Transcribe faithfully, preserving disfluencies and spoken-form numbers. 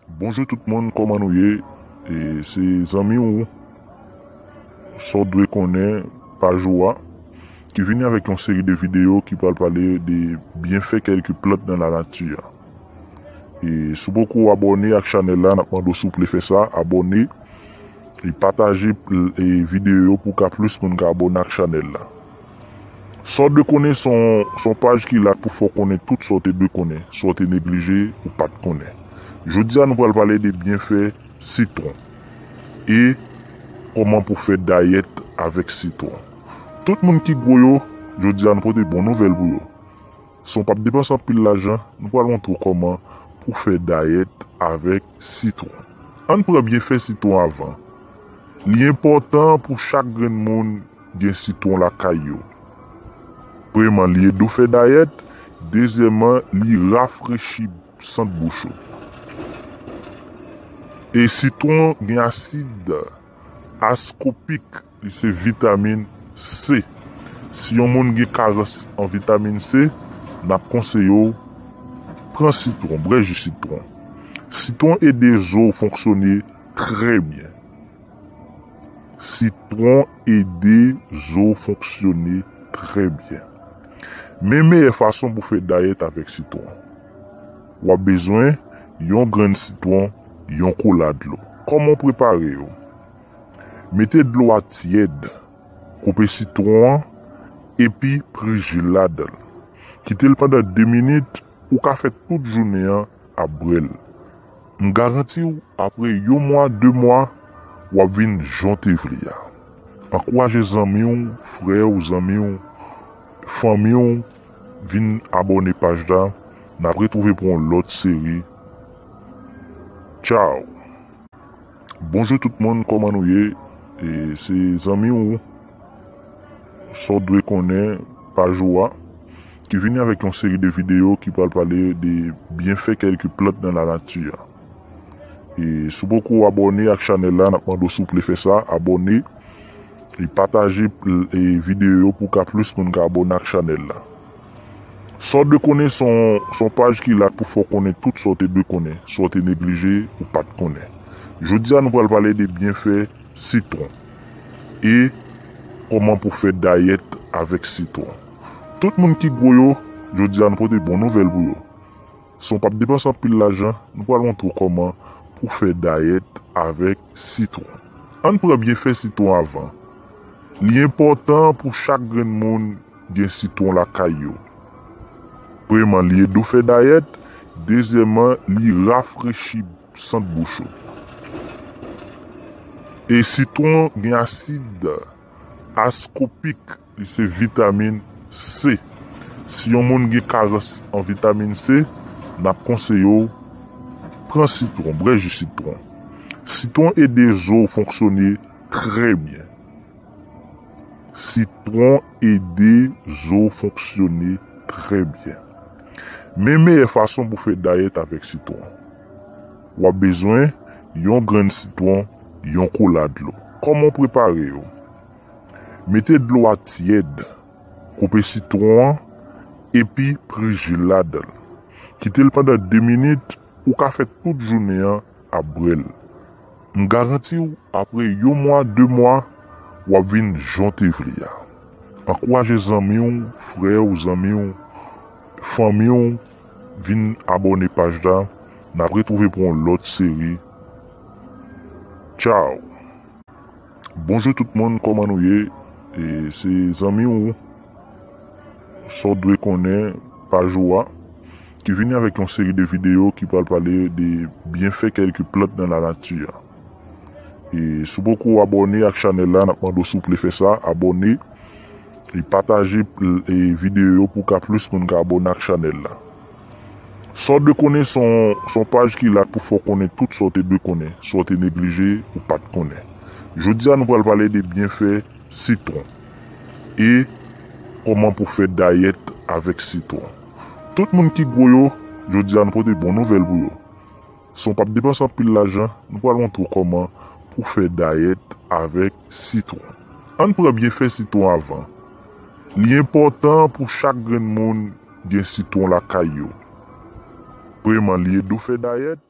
Bonjou tout moun, kòman nou ye? E, se zanmi w, sa w dwe konnen, paj ou a, ki vini avèk yon seri de videyo ki pral pale de byenfè kèlke plant nan lanati a. E, si w poko abòne ak chanèl la, n ap mande w souple fè sa, abòne, e pataje, e, videyo yo pou ka plis moun ka abòne ak chanèl la. Sa w dwe konnen se yon, se yon paj ki la pou fè w konnen tout sa w te dwe konnen, sa w te neglije ou pa t konnen. Jodi a, nou pral pale de byenfè sitwon e kòman pou fè dayèt avèk sitwon. Tout moun ki gwo yo, jodi a, nou pote bon nouvèl pou yo. San w p ap depanse anpil lajan, nou pral montre w kòman pou fè dayèt avèk sitwon. Ann pran byenfè sitwon avan. Li enpòtan pou chak grenn moun gen sitwon lakay yo. Premyèman, li ede w fè dayèt. Dezyèmman, li rafrechi sant bouch ou. E sitwon gen asid askopik, li se vitamin C. Si yon moun gen karans an vitamin C, n ap konseye w pran sitwon, bwè ji sitwon. Sitwon ede zo w fonksyone trè byen. Sitwon ede zo w fonksyone trè byen. Men meyè fason pou fè dayèt avèk sitwon. W ap bezwen yon grenn sitwon, yon kola dlo. Kòman w prepare yo? Mete dlo a tyèd, koupe sitwon an, epi pri jil ladan l. Kite l pandan de minit, ou ka fè tout jounen an ap bwè l. M garanti w, apre yon mwa, de mwa, w ap vin jan w te vle a. Ankouraje zanmi w, frè w, zanmi w, fanmi w, vin abòne paj la. N ap retwouve pou yon lòt seri. Tchaw! Bonjou tout moun, kòman nou ye? E, se zanmi w, sa w dwe konnen, paj ou a, ki vini avèk yon seri de videyo ki pral pale de byenfè kèlke plant nan lanati a. E, si w poko abòne ak chanèl la, n ap mande w souple fè sa, abòne, e pataje, e, videyo yo pou ka plis moun ka abòne ak chanèl la. Sa w dwe konnen se yon, se yon paj ki la pou fè w konnen tout sa w te dwe konnen, sa w te neglije ou pa t konnen. Jodi a, nou pral pale de byenfè sitwon e kòman pou fè dayèt avèk sitwon. Tout moun ki gwo yo, jodi a, nou pote bon nouvèl pou yo. San w p ap depanse anpil lajan, nou pral montre w kòman pou fè dayèt avèk sitwon. Ann pran byenfè sitwon avan. Li enpòtan pou chak grenn moun gen sitwon lakay yo. Premyèman, li ede w fè dayèt. Dezyèmman, li rafrechi sant bouch ou. E sitwon gen asid askopik, li se vitamin C. Si yon moun gen karans an vitamin C, n ap konseye w pran sitwon, bwè ji sitwon. Sitwon ede zo w fonksyone trè byen. Sitwon ede zo w fonksyone trè byen. Men meyè fason pou fè dayèt avèk sitwon. W ap bezwen yon grenn sitwon, yon kola dlo. Kòman w prepare yo? Mete dlo a tyèd, koupe sitwon an, epi pri jil ladan l. Kite l pandan de minit, ou ka fè tout jounen an ap bwè l. M garanti w, apre yon mwa, de mwa, w ap vin jan w te vle a. Ankouraje zanmi w, frè w, zanmi w, fanmi w, vin abòne paj la. N ap retwouve pou yon lòt seri. Tchaw! Bonjou tout moun, kòman nou ye? E, se zanmi w, sa w dwe konnen, paj ou a, ki vini avèk yon seri de videyo ki pral pale de byenfè kèlke plant nan lanati a. E, si w poko abòne ak chanèl la, n ap mande w souple fè sa, abòne, e pataje, e, videyo yo pou ka plis moun ka abòne ak chanèl la. Sa w dwe konnen se yon, se yon paj ki la pou fè w konnen tout sa w te dwe konnen, sa w te neglije ou pa t konnen. Jodi a, nou pral pale de byenfè sitwon e kòman pou fè dayèt avèk sitwon. Tout moun ki gwo yo, jodi a, nou pote bon nouvèl pou yo. San w p ap depanse anpil lajan, nou pral montre w kòman pou fè dayèt avèk sitwon. Ann pran byenfè sitwon avan. Li enpòtan pou chak grenn moun gen sitwon lakay yo. Premyèman, li ede w fè dayèt.